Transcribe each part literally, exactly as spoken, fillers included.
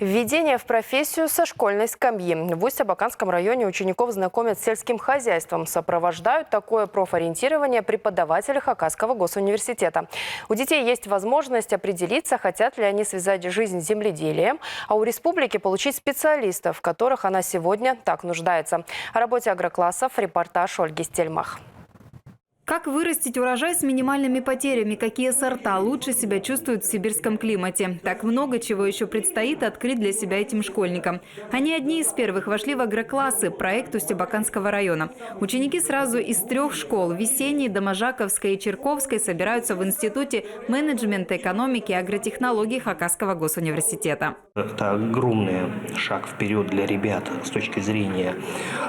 Введение в профессию со школьной скамьи. В Усть-Абаканском районе учеников знакомят с сельским хозяйством. Сопровождают такое профориентирование преподаватели Хакасского госуниверситета. У детей есть возможность определиться, хотят ли они связать жизнь с земледелием, а у республики получить специалистов, в которых она сегодня так нуждается. О работе агроклассов репортаж Ольги Стельмах. Как вырастить урожай с минимальными потерями? Какие сорта лучше себя чувствуют в сибирском климате? Так много чего ещё предстоит открыть для себя этим школьникам. Они одни из первых вошли в агроклассы, проект Усть-Абаканского района. Ученики сразу из трёх школ: Весенней, Доможаковской и Чирковской, собираются в Институте менеджмента, экономики и агротехнологий Хакасского госуниверситета. Это огромный шаг вперёд для ребят с точки зрения,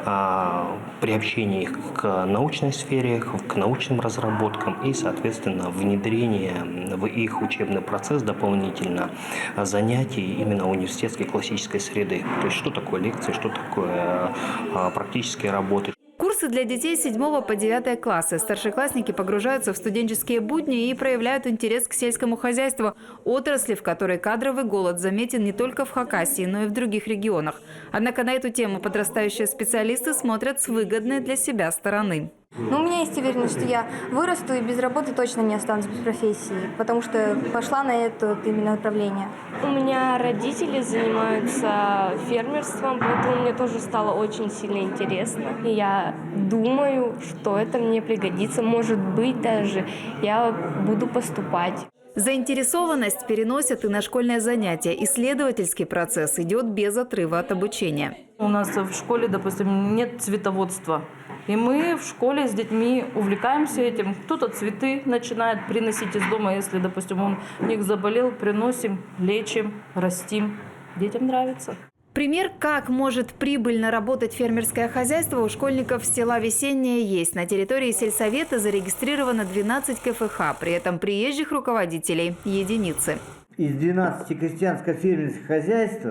а, приобщения их к научной сфере, к, к научным разработкам и, соответственно, внедрения в их учебный процесс дополнительно занятий именно университетской классической среды. То есть, что такое лекции, что такое, а, практические работы. Курсы для детей седьмого по девятое классы. Старшеклассники погружаются в студенческие будни и проявляют интерес к сельскому хозяйству, отрасли, в которой кадровый голод заметен не только в Хакасии, но и в других регионах. Однако на эту тему подрастающие специалисты смотрят с выгодной для себя стороны. Ну, у меня есть уверенность, что я вырасту и без работы точно не останусь, без профессии, потому что пошла на это вот именно направление. У меня родители занимаются фермерством, поэтому мне тоже стало очень сильно интересно. И я думаю, что это мне пригодится. Может быть, даже я буду поступать. Заинтересованность переносят и на школьные занятия. Исследовательский процесс идёт без отрыва от обучения. У нас в школе, допустим, нет цветоводства. И мы в школе с детьми увлекаемся этим. Кто-то цветы начинает приносить из дома, если, допустим, он, у них заболел, приносим, лечим, растим. Детям нравится. Пример, как может прибыльно работать фермерское хозяйство, у школьников села Весеннее есть. На территории сельсовета зарегистрировано двенадцать К Ф Х, при этом приезжих руководителей единицы. Из двенадцати крестьянско-фермерских хозяйств,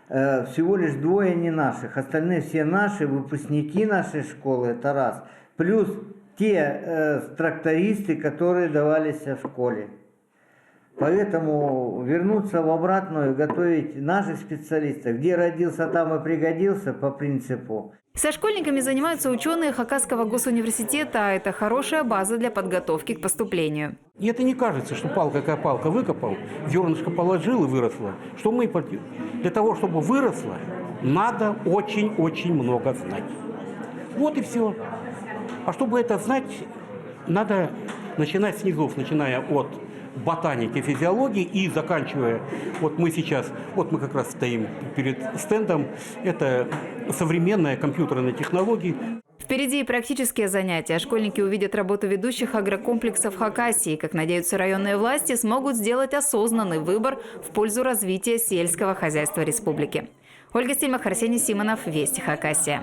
э, всего лишь двое не наших, остальные все наши, выпускники нашей школы, это раз. Плюс те, э, трактористы, которые давались в школе. Поэтому вернуться в обратную, готовить наших специалистов, где родился, там и пригодился, по принципу. Со школьниками занимаются учёные Хакасского госуниверситета, а это хорошая база для подготовки к поступлению. И это не кажется, что палка, как палка выкопал, зёрнышко положил и выросло. Что мы пойдём? Для того, чтобы выросло, надо очень-очень много знать. Вот и всё. А чтобы это знать, надо начинать с низов, начиная от ботаники, физиологии и заканчивая, вот мы сейчас, вот мы как раз стоим перед стендом, это современная компьютерная технология. Впереди практические занятия. Школьники увидят работу ведущих агрокомплексов Хакасии. Как надеются районные власти, смогут сделать осознанный выбор в пользу развития сельского хозяйства республики. Ольга Стельмах, Арсений Симонов, Вести Хакасия.